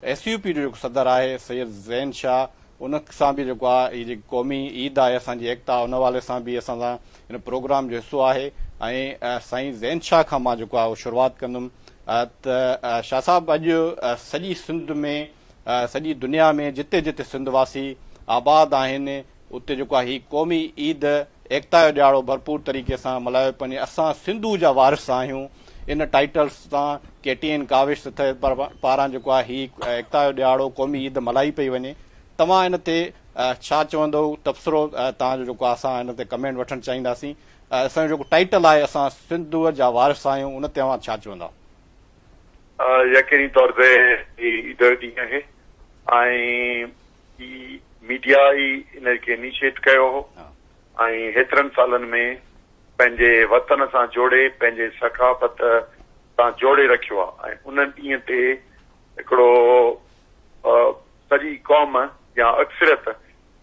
S U P جو جيڪو صدر آهي سيد زين شاهه ان سان به جيڪو آهي هي جيڪي قومي عيد آهي اسان جي ايڪتا ان حوالي سان به اسان سان هن پروگرام جو حصو آهي ۽ سائين زين شاهه کان مان جيڪو آهي اهو شروعات ڪندم ته شاهه صاحب اڄ سڄي سنڌ ۾ سڄي دنيا ۾ جتي جتي سنڌ واسي آباد آهن اتي جيڪو آهي هي قومي عيد ايڪتا جو ڏهاڙو ڀرپور طريقي سان ملهايو پيو وڃي اسان سنڌو جا وارث آهيون ان ٽائيٽل سان ڪي ٽي اين ڪاوش سٿ پاران جيڪو آهي هي ايڪتا جو ڏهاڙو قومي عيد ملهائي پئي وڃي توهان ان تي ڇا چوندو تبصرو توهان جو جيڪو آهي اسان ان تي ڪمينٽ وٺڻ چاهينداسين اسان جو جيڪو ٽائيٽل آهي اسان سنڌو جا وارث آهيون ان تي اوهان ڇا چوندا. يقيني طور تي هي عيد جو ڏينهن آهي ۽ هي ميڊيا ئي ان کي انيشيٽ ڪيو هو ۽ هيترن سالن ۾ پنهنجي وطن سان جوڙي پنهنجي ثقافت سان جوڙي رکيو آهي ۽ ان ڏينهن تي هڪڙو سڄي قوم يا اڪثريت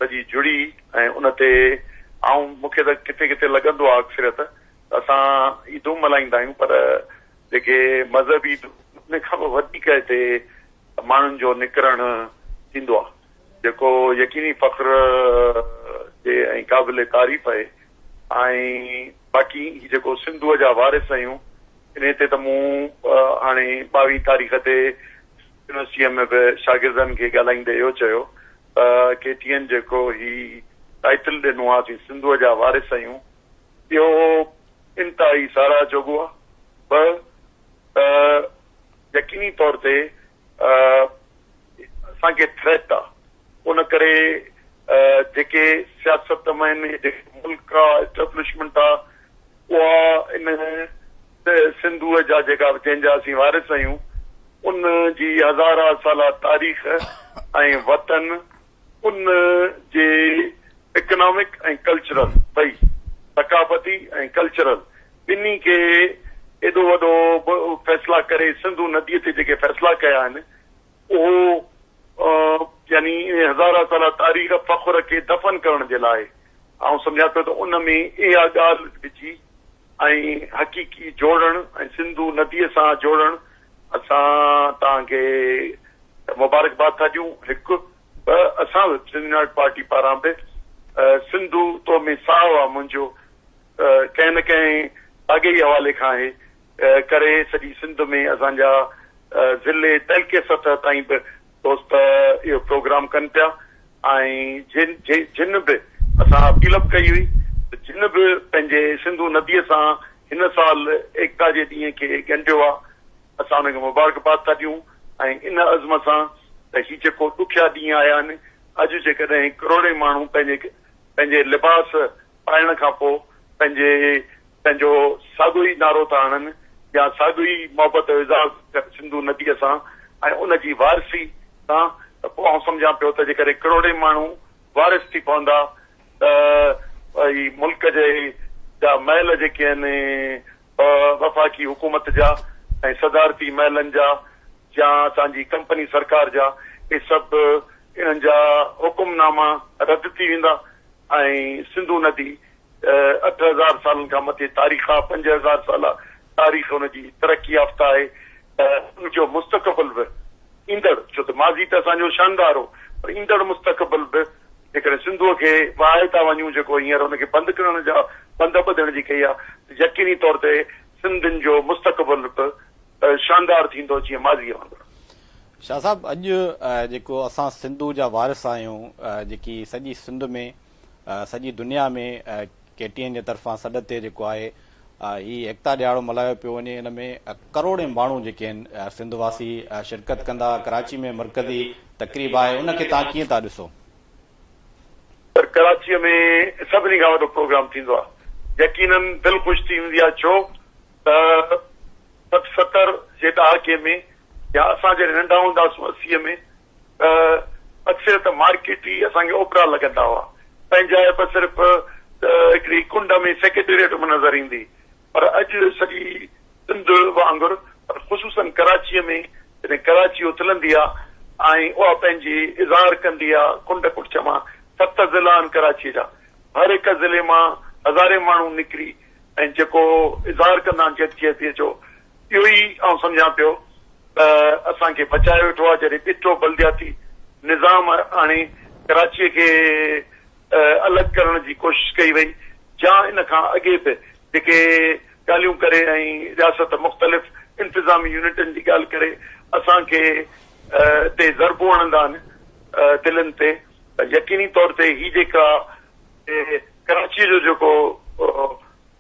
سڄي جڙي ۽ ان تي آئون مون کي ته ڪٿي ڪٿي لڳندو آهي اڪثريت ته اسان عيدون ملهائيندا آهيون پر جيڪي مذهبي عيدون ان کان به وڌيڪ هتي ماڻهن جو نڪرڻ ٿيندو آهي جيڪو يقيني فخر جي ۽ قابل تعريف آهي ۽ باقي هي جيڪو سنڌوء جا وارث آهيون انهي تي ته مون هاڻي ٻاويهين تاريخ تي يونيورسٽيء ۾ به شاگردن کي ڳالهائيندي اهو چيو ته ڪي ٽي اين جيڪو هي ٽائيٽل ڏنو آهي اسين سنڌوء جا وارث آهيون اهو انتهائي ساراهه جوڳو آهي ٻه ته يقيني طور تي اسان کي ٿريٽ آ ان ڪري جيڪي سياست ۾ جيڪي ملڪ آ اسٽيبلشمينٽ آ اها ان سنڌوء جا جيڪا جنهن جا اسين وارث آهيون ان جي هزارها سالا تاريخ ۽ وطن ان جي اڪنامڪ ۽ ڪلچرل ٻئي ثقافتي ۽ ڪلچرل ٻنهي کي ايڏو وڏو فيصلا ڪري سنڌو نديء تي جيڪي فيصلا ڪيا آهن اهو يعني هزارها سالا تاريخ فخر کي دفن ڪرڻ جي لاء آئون سمجهان پيو ته ان ۾ اها ڳالهه وجهي ۽ حقيقي جوڙڻ ۽ سنڌو نديء سان جوڙڻ اسان توهان کي مبارڪباد ٿا ڏيون هڪ ٻه اسان به سنڌ يونائيٽڊ پارٽي پاران به سنڌو تو ۾ ساهه آ منهنجو ڪنهن نه ڪنهن ساڳئي ئي حوالي کان آهي ڪري سڄي سنڌ ۾ اسان جا ضلعي تعلقي سطح تائين به دوست اهو پروگرام ڪن پيا ۽ جن جن به اسان اپيل به ڪئي هئي ته جن به پنهنجي سنڌو ندي سان هن سال ايڪتا جي ڏينهن کي ڳنڍيو آ اسان انهن کي مبارڪباد ٿا ڏيون ۽ ان عزم سان ته هي جيڪو ڏکيا ڏينهن آيا آهن اڄ جيڪڏهن ڪروڙين ماڻهو پنهنجي پنهنجي لباس پائڻ کان پوء پنهنجي پنهنجو ساڳيو ئي نعرو ٿا هڻن يا ساڳيو ئي محبت جو اظهار ٿا ڪن سنڌو نديء سان ۽ ان جي وارثي سان ته پوء آئون سمجهان پيو ته جيڪڏهن ڪروڙين ماڻهو وارث ٿي پوندا ته هي ملڪ جي جا محل جيڪي آهن وفاقي حڪومت جا ۽ صدارتي محلن جا يا اسان جي ڪمپني سرڪار جا اهي سڀ انهن جا حڪم ناما رد ٿي ويندا ۽ سنڌو ندي 8000 سالن کان مٿي تاريخ آ 5000 سالا تاريخ ان جي ترقي يافته آهي ته ان جو مستقبل به ايندڙ ڇو ته ماضي ته اسان جو شاندار هو پر ايندڙ مستقبل به جيڪڏهن سنڌوء کي وهائي ٿا وڃون جيڪو هينئر ان کي بند ڪرڻ جا بند ٻڌڻ جي ڪئي آهي ته يقيني طور تي سنڌين جو مستقبل به شاندار ٿيندو جيئن ماضيء وانگر. شاهه صاحب اڄ جيڪو اسان سنڌو جا وارث آهيون جيڪي سڄي سنڌ ۾ سڄي دنيا ۾ ڪي ٽي اين جي طرفان سڏ تي جيڪو آهي هي ايڪتا ڏهاڙو ملهايو پيو وڃي ان ۾ ڪروڙين ماڻهو جيڪي آهن سنڌ واسي شرڪت ڪندا ڪراچي ۾ مرڪزي تقريب آهي ان کي توهان ڪيئن ٿا ڏسو؟ سر ڪراچيء ۾ سڀني کان وڏو پروگرام ٿيندو آهي يقينن دل خوش ٿي ويندي آهي ڇو ته 60 70 جي ڏهاڪي ۾ يا اسان جڏهن ننڍا هونداسون 80 ۾ ته اڪثريت مارڪيٽ ئي اسان کي اوپرا لڳندا هئا. پنهنجائپ صرف هڪڙي ڪنڊ ۾ سيڪريٽريٽ ۾ نظر ايندي پر اڄ سڄي سنڌ وانگر پر خصوصن ڪراچيء ۾ جڏهن ڪراچي اٿلندي آ ۽ اها پنهنجي اظهار ڪندي آ ڪنڊ ڪڙڇ مان ست ضلعا آهن ڪراچيء جا هر هڪ ضلعي مان هزارين ماڻهو نڪري ۽ جيڪو اظهار ڪندا آهن يڪجهتيء جو اهو ئي آئون سمجهان پيو. ته اسان کي بچايو ويٺو آهي، جڏهن ڏٺو بلدياتي نظام آڻي ڪراچيء کي الڳ ڪرڻ جي ڪوشش ڪئي وئي يا ان کان اڳي به جيڪي ڳالهيون ڪري ۽ رياست مختلف انتظامي يونٽن جي ڳالهه ڪري اسان کي تي ضربون هڻندا آهن دلن تي ته يقيني طور تي هي جيڪا ڪراچيء جو جيڪو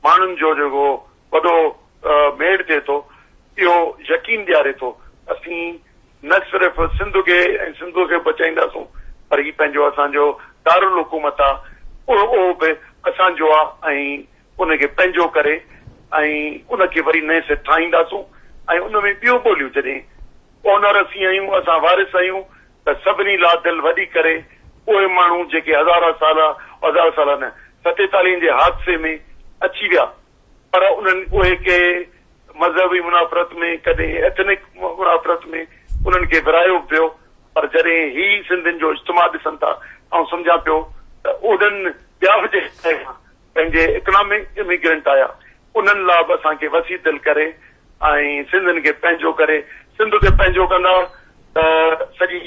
ماڻهن جو جيڪو وڏو ميڙ ٿئي ٿو اهو يقين ڏياري ٿو اسين نه صرف سنڌ کي ۽ سنڌوء کي بچائينداسون پر هي پنهنجو اسان جو دارالحڪومت آ اهو به اسان جو آ ۽ ان کي پنهنجو ڪري ۽ ان کي وري نئين سر ٺاهينداسون ۽ ان ۾ ٻيون ٻوليون جڏهن اونر اسين آهيون اسان وارث آهيون ته سڀني لا دل وڏي ڪري اهي ماڻهو جيڪي هزارها سال هزار سال نه ستيتاليهن جي حادثي ۾ اچي ويا پر انهن اهي ڪي مذهبي منافرت ۾ ڪڏهن ايٿنڪ منافرت ۾ انهن کي ورهايو به ويو پر جڏهن هي سنڌين جو اجتماع ڏسن ٿا آئون سمجهان پيو ته انهن ٻيا به جيڪي پنهنجي اڪنامڪ اميگرنٽ آيا انهن لا به اسان کي وسيع دل ڪري ۽ سنڌين کي پنهنجو ڪري سنڌ کي پنهنجو ڪندا ته سڄي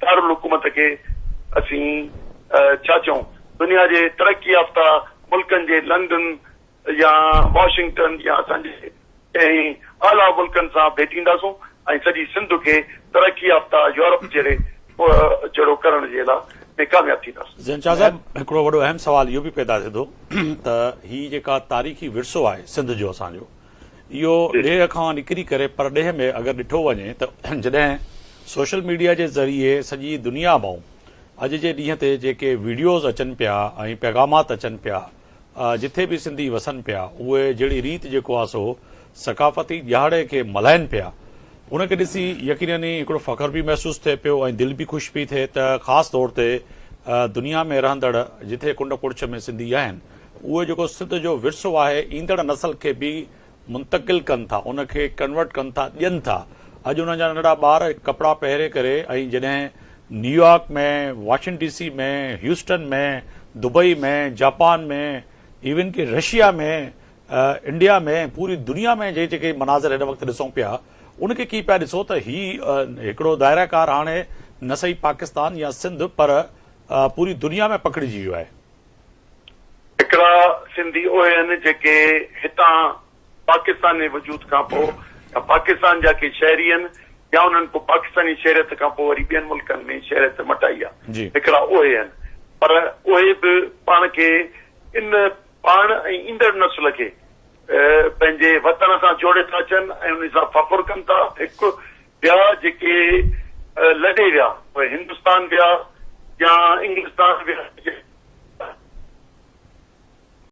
دارالحڪومت کي اسين ڇا چئون دنيا جي ترقي يافته ملڪن جي لنڊن يا واشنگٽن يا اسان جي ڪنهن اعليٰ ملڪن سان ڀيٽينداسون ۽ سڄي سنڌ کي ترقي يافته يورپ جهڙي جهڙو ڪرڻ جي لا ۾ ڪامياب ٿينداسون. زين شاهه صاحب هڪڙو وڏو اهم سوال اهو به پيدا ٿئي ٿو ته هي جيڪا تاريخي ورثو آهي سنڌ جو اسان جو اهو ڏيهه کان نڪري ڪري پرڏيهه ۾ اگر ڏٺو وڃي ته جڏهن سوشل ميڊيا جي ذريعي سڄي دنيا مان اڄ جي ڏينهن تي جيڪي ويڊيوز اچن پيا ۽ پيغامات اچن پيا جٿي به سنڌي وسن پيا اهي جهڙي ريت جيڪو آ سو ثقافتي ڏهاڙي کي ملهائن پيا ان کي ڏسي يقينن ئي هڪڙو فخر به محسوس ٿئي پيو ۽ دل به خوش پئي ٿئي ته خاص طور تي دنيا ۾ رهندڙ جٿي ڪنڊ ڪڙڇ ۾ سنڌي آهن اهي جيڪو سنڌ جو ورثو آهي ايندڙ نسل کي به منتقل ڪن ٿا، ان کي ڪنورٽ ڪن ٿا، ڏين ٿا. اڄ انهن جا ننڍڙا ٻار ڪپڙا پهري ڪري ۽ جڏهن New York ۾، Washington D C ۾، Houston ۾، Dubai ۾، Japan ۾، even ڪي رشيا ۾، انڊيا ۾، پوري دنيا ۾ جي جيڪي مناظر هن وقت ڏسون پيا، ان کي ڪيئن پيا ڏسو ته هي هڪڙو دائره ڪار هاڻي نه صحيح پاڪستان يا سنڌ پر پوري دنيا ۾ پکڙجي ويو آهي. هڪڙا سنڌي اهي آهن جيڪي هتان پاڪستان جي وجود کان پوء يا پاڪستان جا ڪي شهري آهن يا انهن پوء پاڪستاني شهريت کان پوء وري ٻين ملڪن ۾ شهريت مٽائي آهي. هڪڙا اهي آهن پر اهي به پاڻ کي ان پاڻ ۽ ايندڙ نسل کي پنهنجي وطن سان جوڙي ٿا اچن ۽ انهي سان فخر ڪن ٿا. هڪ ٻيا جيڪي لڏي ويا اهي هندستان ويا يا انگلستان ويا.